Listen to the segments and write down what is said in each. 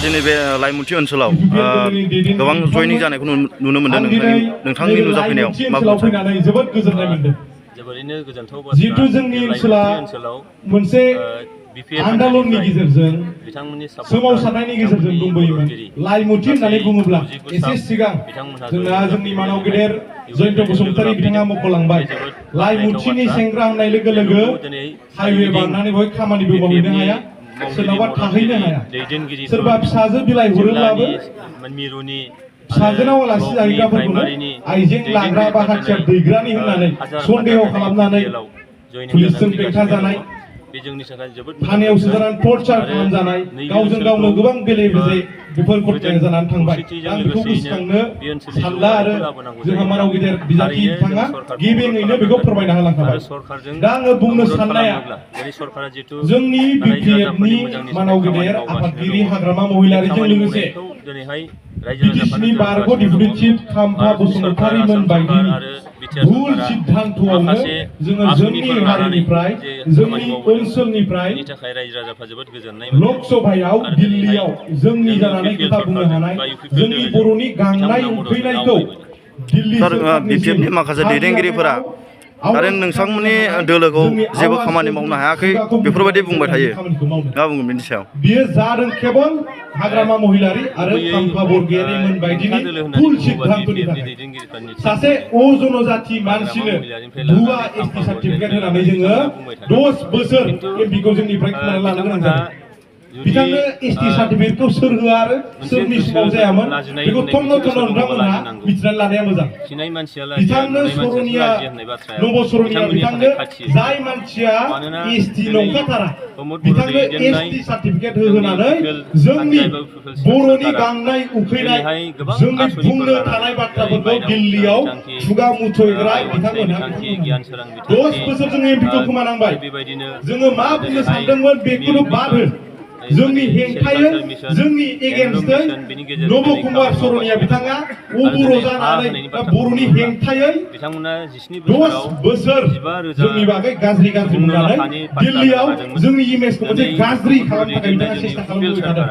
दिनै बे लाइमुथि ओनसोलाव गोबां जयनिं जानायखौ नुनो मोनदों नोंथांनि नुजाफैनायाव मा फैनानै जोबोद गोजोननाय मोनदों। जोबोरैनो गोजोनथाव जिहेतु जोंनि ओनसोलाव मोनसे आन्दलननि गेजेरजों सोमावसारनायनि गेजेरजों दंबोयोमोन। लाइमुथि होननानै बुङोब्ला एसे सिगां जोंना जोंनि मानाव गेदेर जयन्त बसुमतारी बिथाङा मख'लांबाय लाइमुथिनि सेंग्रा होननाय लोगो लोगो हाइवे बारनानै बहाय खामानिबो मावहैनो हाया, सोरनावबा थाहैनो हाया, सोरबा फिसाजो बिलाइ हरोब्लाबो फिसाजोनाव आलासि जाहैग्राफोरखौनो आइजें लाग्रा बा हाथियार दैग्रानि होननानै सन्देह खालामनानै पुलिसजों बेंथा जानाय, थानायाव सोजानानै टर्चार खालामजानाय, गावजों गावनो गोबां बेले बेजे बेफोर घटनाया जानानै थांबाय। आं बेखौ गोसोखांनो सानला आरो जोंहा मानाव गेदेर बिजाथि बिथाङा गिबिङैनो बेखौ फोरमायना होलांखाबाय। दा आङो बुंनो साननाया जोंनि बिपिएफनि मानाव गेदेर आफादगिरि हाग्रामा महिलारिजों लोगोसे बिटिसिनि बारग' डिप्युटि चिफ खाम्फा बसुमतारीमोन बायदिनि भुल सिद्धान्तआवनो जोङो जोंनि हारिनिफ्राय जोंनि ओनसोलनिफ्राय लकसभायाव दिल्लीयाव जोंनि जानानै खोथा बुंनो हानाय जोंनि बर'नि गांनाय उखैनायखौ दिल्ली बिपिएफनि माखासे दैदेनगिरिफोरा आरो नोंथांमोननि दोलोखौ जेबो खामानि मावनो हायाखै बेफोरबायदि बुंबाय थायो, मा बुंगोन बेनि सायाव? बियो जादों केवल हाग्रामा महिलारि आरो खाम्फा बरगयारिमोन बायदिनि भुल सिद्धान्तनि थाखाय। सासे अजनजाति मानसिनो भुवा एसटि सार्टिफिकेट होनानै जोङो 10 बोसोर एमपिखौ जोंनिफ्राय खोनानै लानो गोनां जादों। बिथांनो एसटि सार्टिफिकेटखौ सोर होआ आरो सोरनि समाव जायामोन बेखौ थन्न नोंथांमोनहा मिथिनानै लानाया मोजां। बिथांनो सरनिया नबसरनिया बिथांनो जाय मानसिया एसटि नंखाथारा बिथांनो एसटि सार्टिफिकेट होनानै जोंनि बर'नि गांनाय उखैनाय जोंनि बुंनो थानाय बाथ्राफोरखौ दिल्लीयाव खुगा मुथयग्रा बिथांमोनहा 10 बोसोर जों एमपिखौ खोमानांबाय। जोङो मा बुंनो सानदोंमोन बेखौनो बाद हो। जोंनि हेंथायै जोंनि एगेन्स्टै नब कुमार सरनिया बिथाङा अबर जानानै बर'नि हेंथायै 10 बोसोर जोंनि बागै गाज्रि बुंनानै दिल्लीयाव जोंनि इमेजखौ मोनसे गाज्रि खालामनो थाखाय बिथाङा सेस्था खालामबाय थादों।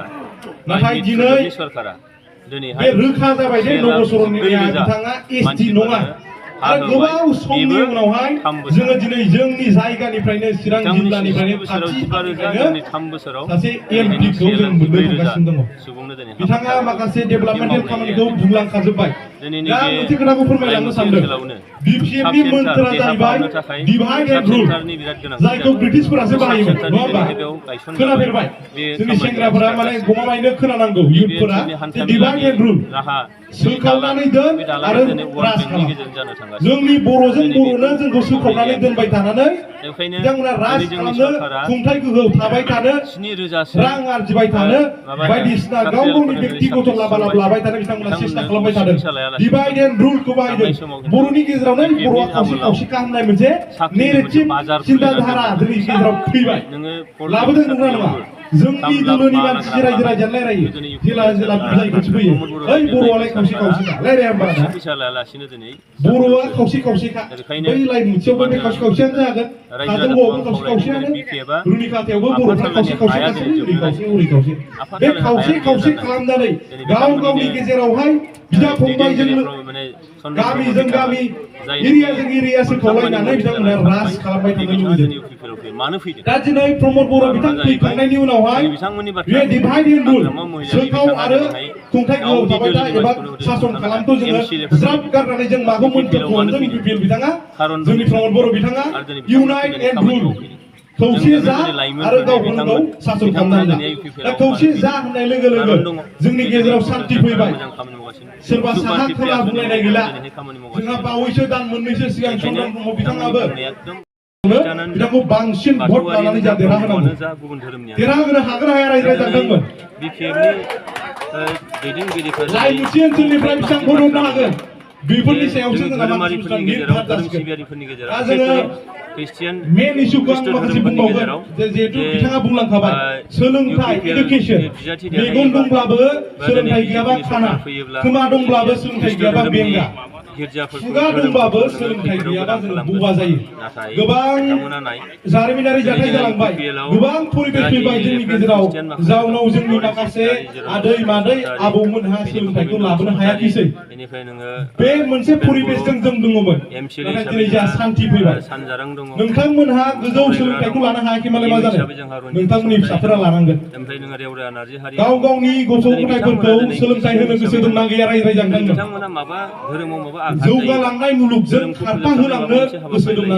नाथाय दिनै बे रोखा जाबाय जे नब सरनिया बिथाङा एसटि नङा आरो गोबाव समनि उनावहाय जोङो दिनै जोंनि जायगानिफ्रायनो चिरां जिल्लानिफ्रायनो सासे एमपिखौ जों मोननो थांगासिनो दङ। बिथाङा माखासे डेभेलपमेन्टेल खामानिखौ बुंलांखाजोब्बाय। दा आं मोनसे खोथाखौ फोरमायलांनो सानदों। बिपिएफनि मोन्थोरा जाहैबाय डिभाइड एन्ड रुल, जायखौ ब्रिटिशफोरासो बाहायोमोन, नङा होमबा? खोनाफेरबाय जोंनि सेंग्राफोरा माने गमामायैनो खोनानांगौ इयुथफोरा डिभाइड एन्ड रुल, सोखावनानै दोन आरो राज खालाम। जोंनि बर'जों बर'नो जोंखौ सोखावनानै दोनबाय थानानै बिथांमोना राज खालामनो, खुंथाय गोहोआव थाबाय थानो, रां आरजिबाय थानो, बायदिसिना गाव गावनि बेक्तिगत लाबालाब लाबाय थानो बिथांमोना सेस्था खालामबाय थादों। डिभाइड एन्ड रुलखौ बाहायदों। बर'नि गेजेरावनो बर'आ खावसे खावसेखा होननाय मोनसे नेरेटिभ चिन्ताधारा जोंनि गेजेराव फैबाय। लाबोदों नंगौना नङा? जोंनि दोलोनि मानसि रायजो राजानो रायलायो, जेला बिलाइ खाथि फैयो ओइ बर'आलाय खावसे खावसेखा रायलाया होमबा ना? बर'आ खावसे खावसेखा, बै लाइमुथियावबो बे खावसे खावसेयानो जागोन, काजलगावआवबो खावसे खावसेयानो, रुनिखाथायावबो बर'फ्रा खावसे खावसे गासै उरि खावसे उरि खावसे। बे खावसे खावसे खालामनानै गाव गावनि गेजेरावहाय बिदा फंबायजों गामिजों गामि एरियाजों एरिया सोखावलायनानै बिथांमोना राज खालामबाय थानो लुबैदों दा दिनै प्रमद बर' बिथां फैखांनायनि उनावहाय बे डिभाइड एन्ड रुल सोखाव आरो खुंथाय गोहोआव थाबाय था एबा सासन खालामखौ जोङो ज्राब गारनानै जों माखौ मोन्थोर खालामदों बिपिएल बिथाङा जोंनि प्रमद बर' बिथाङा इउनाइट एन्ड रुल खौसे जा आरो गावखौनो गाव सासन खालामनानै दा खौसे जा होननाय लोगो लोगो जोंनि गेजेराव शान्ति फैबाय सोरबा साहा खोला बुंलायनाय गैला जोंहा बावैसो दान मोननैसो सिगां चन्द्रन ब्रह्म बिथाङाबो बिथांखौ बांसिन भट लानानै जा देरहाहोनांगौ देरहाहोनो हागोन हाया रायज्लायजादोंमोन जाय मोनसे ओनसोलनिफ्राय बेसेबां भट हरनो हागोन बेफोरनि सायावसो जोंहा मानसिफोरा निर्धार जासिगोन दा जोङो मेन इस्युखौ आं माखासे बुंबावगोन जिहेतु बिथाङा बुंलांखाबाय सोलोंथाइ इडुकेसन मेगन दंब्लाबो सोलोंथाइ गैयाबा खाना खोमा दंब्लाबो सोलोंथाइ गैयाबा बेंगा खुगा दंबाबो सोलोंथाइ गैयाबा जों बुबा जायो गोबां जारिमिनारि जाथाय जालांबाय गोबां परिबेस फैबाय जोंनि गेजेराव जाउनाव जोंनि माखासे आदै मादै आबौमोनहा सोलोंथाइखौ लाबोनो हायाखैसै बे मोनसे परिबेसजों जों दङमोन नाथाय दिनै जोंहा शान्ति फैबाय नोंथांमोनहा गोजौ सोलोंथाइखौ लानो हायाखै मालाय मा जादों नोंथांमोननि फिसाफोरा लानांगोन गाव गावनि गथ' गथायफोरखौ सोलोंथाइ होनो गोसो दंना गैया रायज्लायजांदोंमोन जौगालांनाय मुलुगजों खारफा होलांनो गोसो दंना